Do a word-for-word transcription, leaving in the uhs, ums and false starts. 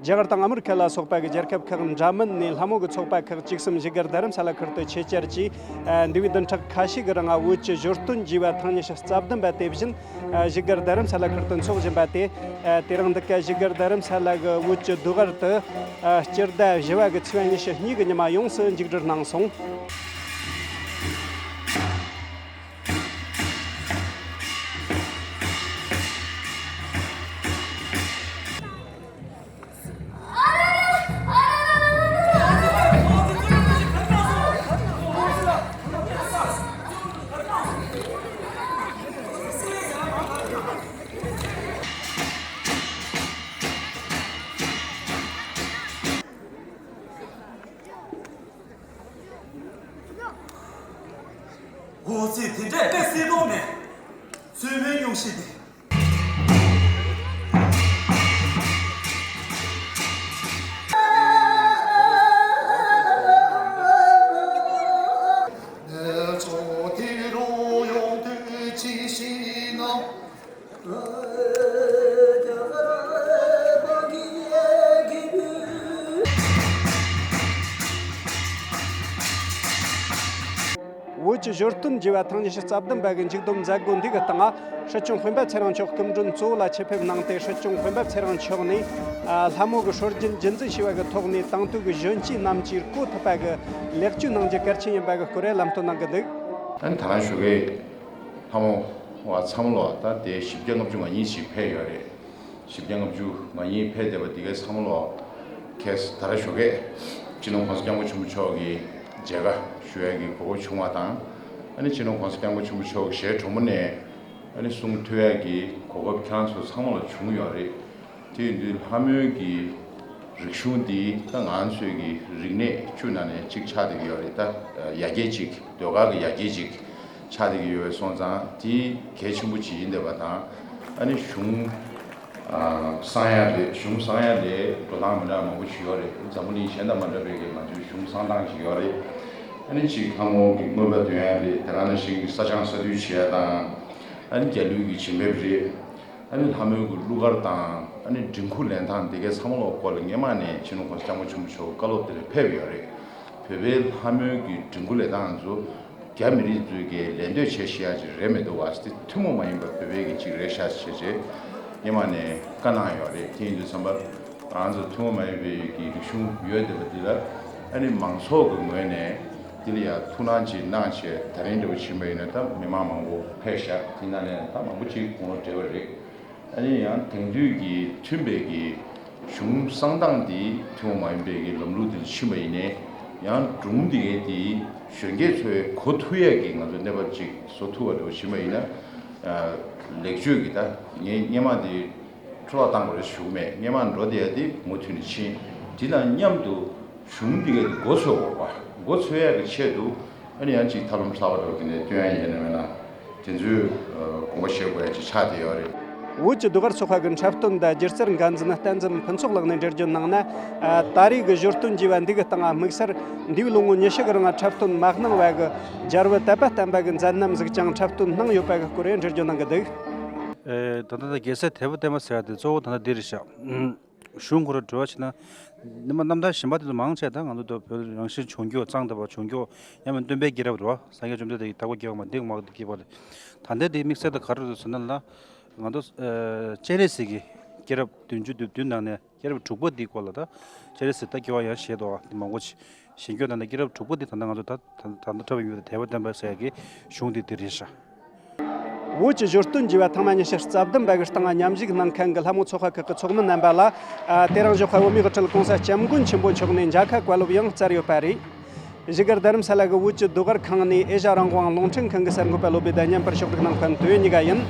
རྒྱ་གར་དང་ཨ་མི་རི་ཁ་ལ་སོགས་པ་གི་རྒྱལ་ཁབ་ཁག་འདྲ་མིན་ནས་ལྷ་མོ་གི་ཚོགས་པ་ཁག་བཅུ་གསུམ་བཞུགས་སྒར་རྡ་རམ་ས་ལ་ཁུལ་དུ་ཆེད་བཅར་གྱིས། ཨ། འདས་པའི་བདུན་ཕྲག་ཁ་ཤས་ཀྱི་རིང་བོད་ཀྱི་ཞོ་སྟོན་རྒྱས་པ་ཐེངས་ཉི་ཤུ་རྩ་བདུན་པ་དེ་བཞིན། ཨ། བཞུགས་སྒར་རྡ་རམ་ས་ལ་ཁུལ་དུ་འཚོགས་བཞིན་པ་དེ། ཨ། དེ་རིང་འདི་ག་བཞུགས་སྒར་རྡ་རམ་ས་ལ་གི་བོད་ཀྱི་ཟློས་གར་དུ། ཨ། སྤྱི་ཟླ་བཞི་པ་གི་ཚེས་པ་ཉི་ཤུ་གཉིས་ཀྱི་ཉི་མ་ཡོངས་སུ་མཇུག་སྒྲིལ་གནང་སོང་། འོ་ཙི། དེ་འདྲས་དཔེ་སྲིད་དོགས་མེད། ཚུལ་མིན་སྙུང་གཞི་དེ། བོད་ཀྱི་ཞོ་སྟོན་རྒྱས་པ་ཐེངས་ཉི་ཤུ་རྩ་བདུན་པ་གི་མཇུག་བསྡོམས་མཛད་སྒོ་འདི་གི་སྟེང་། སྲིད་སྐྱོང་སྤེན་པ་ཚེ་རིང་མཆོག་སྐུ་མགྲོན་གཙོ་བོ་ལ་ཆེད་ཕེབས་གནང་སྟེ། སྲིད་སྐྱོང་སྤེན་པ་ཚེ་རིང་མཆོག་ནས། ཨ། ལྷ་མོ་གི་སྲོལ་རྒྱུན་རྒྱུན་འཛིན་བྱས་པ་གི་ཐོག་ནས་དེང་དུས་ཀྱི་གཞོན་སྐྱེས་རྣམས་ཀྱིས་གོ་ཐུབ་པ་གི་ལེགས་བཅོས་གནང་རྒྱུ་གལ་ཆེན་ཡིན་པ་གི་སྐོར་ལམ་སྟོན་གནང་གི་འདུག། ཨ་ནི་ད་རང་ཞོགས་ཀས་ལྷ་མོ་བ་ཚང་མ་ལོ་ད་དེ་བཞི་བརྒྱ་ལྔ་བཅུ་ང་གཉིས་ཤིག་ཕེབས་ཡོད་རེད། བཞི་བརྒྱ་ལྔ་བཅུ་ང་གཉིས་ཕེབས་བསྡད་པ་འདི་གའི་ཚང་མ་ལོ་ཁེས་ད་ར་ཞོགས་ཀས་སྤྱི་ནོར་༸གོང་ས་༸སྐྱབས་མགོན་ཆེན་པོ་མཆོག་གི་མཇལ་ཁ་ཞུ་ཡ་གི་གོ་སྐབས་བྱུང་བ་དང་། ཨ་ནི་སྤྱི་ནོར་༸གོང་ས་༸སྐྱབས་མགོན་ཆེན་པོ་མཆོག་གི་ཞལ་དྲོན་མོ་ནས་ཨ་ནི་གསུང་ཐོས་ཡ་གི་གོ་སྐབས་ཁྱེད་རང་ཚོ་ཚང་མ་ལ་བྱུང་ཡོད་རེད། དེ་ཡིན་དུས་ལྷ་མོའི་གི་རིག་གཞུང་འདི་ད་ང་ཚོའི་གི་རིག་གནས་བཅུ་ནང་ནས་གཅིག་ཆགས་བསྡད་ཀྱི་ཡོད་རེད། ད་ཡ་གྱལ་གཅིག་ཟློས་གར་གྱི་ཡ་གྱལ་གཅིག་ཆགས་བསྡད་ཀྱི་ཡོད་པ་སོང་ཙང་དེ་གལ་ཆེན་པོ་ཅིག་ཡིན་བསྡད་པ་དང་། ཨ་ནི་གཞུང་ཨ་གསང་ཡ་རེད། གཞུང་གསང་ཡ་ལས་འགྲོ་སྟངས་མི་འདྲ་མང་པོ་ཞིག་ཡོད་རེད། འཛམ་བུ་གླིང་གཞན་དང་མ་འདྲ་བའི་གི་ང་ཚོའི་གཞུང་གསང་སྟངས་ཤིག་ཡོད་རེད། ཨ་ནི་གཅིག་ལྷ་མོ་གི་མོས་པ་འདོན་ཡ་རེད། དེ་ག་ནང་བཞིན་གྱི་ས་བྱང་ས་འདུལ་བྱེད་ཡ་དང་། ཨ་ནི་རྒྱ་གླུའི་གི་བྱིན་འབེབས་རེད། ཨ་ནི་ལྷ་མོའི་གི་གླུ་གར་དང་། ཨ་ནི་མགྲིན་ཁུག་ལེན་སྟངས་དེ་གའི་ཚང་མ་ལོག་སྐོར་ལ་སྔས་མ་ནས་སྤྱི་ནོར་༸གོང་ས་༸སྐྱབས་མགོན་ཆེན་པོ་མཆོག་བཀའ་སློབ་དེ་ལ་ཕེབས་ཡོད་རེད། བོད་པའི་ལྷ་མོའི་གི་མགྲིན་ཁུག་ལེན་སྟངས་ཚོ་རྒྱ་མི་རིགས་ཚོའི་གི་ལད་ཟློས་བྱེད་ཤེས་ཡ་ཅིག་རེད་མི་འདུག་བ། དེ་ཐུན་མོང་མ་ཡིན་པ་བོད་པའི་གི་ཅིག་རེད་ཤག་བྱས་བྱས་སྔས་མ་ནས་བཀའ་གནང་ཡོད་རེད། དེ་ཡིན་དུས་ཙམ་པ་ང་ཚོ་ཐུན་མོང་མ་ཡིན་པའི་གི་རིག་གཞུང་ཡོད་བསྡད་པ་འདི་ལ། ཨ་ནི་མང་ཚོགས་ཀྱི་ངོས་ནས་འདི་ལ་ཡང་ཐུགས་སྣང་ཅིག་གནང་བྱས། ད་རིང་འདྲ་བོ་ཕྱིན་པ་ཡིན་ན་ད་མི་མང་མང་པོ་ཕེབས་ཤག། དེ་ནང་ནས་ད་མང་པོ་ཅིག་དགུང་ལོ་བགྲེས་པ་རེད། ཨ་ནི་ཡང་དེང་དུས་ཀྱི་མཐུན་པའི་གི་གཞུང་གསང་སྟངས་འདི་ཐུན་མོང་མ་ཡིན་པའི་གི་ལམ་ལུགས་འདི་ལ་ཕྱིན་པ་ཡིན་ནའི། ཡང་སྒྲུང་འདི་གའི་འདི་གཞོན་སྐྱེས་ཚོས་གོ་ཐུབ་ཡས་ཀྱི་ང་ཚོ་གནས་བབ་ཅིག་བཟོ་ཐུབ་པ་འདྲ་བོ་ཕྱིན་པ་ཡིན་ན། ཨ་ལེགས་བཅོས་ཀྱི་ད་ངས་སྔས་མ་འདི་འཕྲོ་བརླག་བཏང་དགོས་རེད་ཞུ་གི་མེད། སྔས་མ་འགྲོ་བསྡད་ཡ་འདི་མུ་མཐུད་ནས་ཕྱིན། འདི་དང་མཉམ་དུ་གཞུང་འདི་གའི་འདི་མགོ་ཚོས་དགོས་པ། མགོ་ཚོས་ཡ་གི་ཆེད་དུ། ཨ་ནི་ཡང་ཅིག་ཐབས་ལམ་གསར་པ་འདྲ་བོ་གི་ནས་སྟོན་ཡ་ཡིན་ན་མེད་ན། དེ་ཚོའི་ཨ་དགོངས་པ་བཞེས་དགོས་ཡ་ཅིག་ཆགས་བསྡད་ཡོད་རེད། བོད་ཀྱི་ཟློས་གར་ཚོགས་པ་གི་འཁྲབ་སྟོན་དང་སྒྱུ་རྩལ་འགན་འཛིན་བསྟན་འཛིན་ཕུན་ཚོགས་ལགས་ནས་འགྲེལ་བརྗོད་གནང་ན། ཨ་ད་རེས་ཀྱི་ཞོ་སྟོན་རྒྱས་པ་འདི་གི་སྟེང་དམིགས་བསལ་འདས་པའི་ལོ་ངོ་ཉི་ཤུ་གི་རིང་འཁྲབ་སྟོན་མ་གནང་བ་གི་རྒྱལ་བུ་དད་པ་བརྟན་པ་གི་མཛད་རྣམ་ཟིག་ཀྱང་འཁྲབ་སྟོན་གནང་ཡོད་པ་གི་སྐོར་འགྲེལ་བརྗོད་གནང་གི་འདུག། ཨེ་ད་ལྟ་ད་རྒྱལ་སྲས་དད་པ་བརྟན་པ་ཟེར་ཡ་དེ་གཙོ་བོ་ད་ལྟ་འདི་རེད་ཤག། གཞུང་ཁོ་རང་འགྲོ་བ་བྱས་ན། ནི་མ་རྣམ་ཐར་གཞན་པ་དེ་ཚོ་མང་ཆེ་ད་ང་ཚོ་ད་བོད་རང་བཞིན་བྱུང་རྒྱུ་གཙང་དང་བ་བྱུང་རྒྱུ་ཡང་མིན་སྟོན་པའི་སྐྱེས་རབས་རེད་བ། སངས་རྒྱས་བཅོམ་ལྡན་འདས་ཀྱིས་དྭགས་པོ་སྐྱེ་བ་མ་འདི་མ་འདི་སྐྱེས་པ་རེད། ད་ལྟའི་དེའི་དམིགས་བསལ་དུ་ག་རེ་རེད་ཟེར་ན་ལ། ང་ཚོ་ཨ་སྤྱན་རས་གཟིགས་ཀྱི་སྐྱེས་རབས་བདུན་ཅུ་དོན་བདུན་ནང་ནས་སྐྱེས་རབས་དྲུག་པ་འདིའི་སྐོར་ལ་ད་སྤྱན་རས་གཟིགས་ད་སྐྱེ་བ་ཡང་བཞེས་འདུག་བ། འདི་མང་པོ་ཅིག་གཞན་སྐྱོ་ད་ནི་སྐྱེས་རབས་དྲུག་པ་འདི་ད་ལྟ་ང་ཚོ་ད་ད་ད་ལྟ་འཁྲབ་ཡོད་པའི་དད་པ་བརྟན་པ་ཟེར་ཡ་གི་གཞུང་འདི་འདི་རེད་ཤག། བོད་ཀྱི་ཞོ་སྟོན་རྒྱས་པ་ཐེངས་མ་ཉི་ཤུ་རྩ་བདུན་པ་གི་སྟེང་མཉམ་ཞུགས་གནང་མཁན་གྱི་ལྷ་མོ་ཚོགས་པ་ཁག་གི་ཚོགས་མི་རྣམ་པ་ལ། ཨ་དེ་རིང་ཞོགས་ཁ་བོད་མིའི་དབུ་ཁྲིད་༸གོང་ས་༸སྐྱབས་མགོན་ཆེན་པོ་མཆོག་ནས་མཇལ་ཁ་བཀའ་སློབ་ཡང་སྩལ་ཡོད་པ་རེད། བཞུགས་སྒར་རྡ་རམ་ས་ལ་གི་བོད་ཀྱི་ཟློས་གར་ཁང་ནས་ཨེ་ཤ་རང་དབང་རླུང་འཕྲིན་ཁང་གི་གསར་འགོད་པ་བློ་བདེ་དང་མཉམ་པར་ཕྱོགས་སྒྲིག་གནང་མཁན་དོན་གཉིས་ཀ་ཡིན།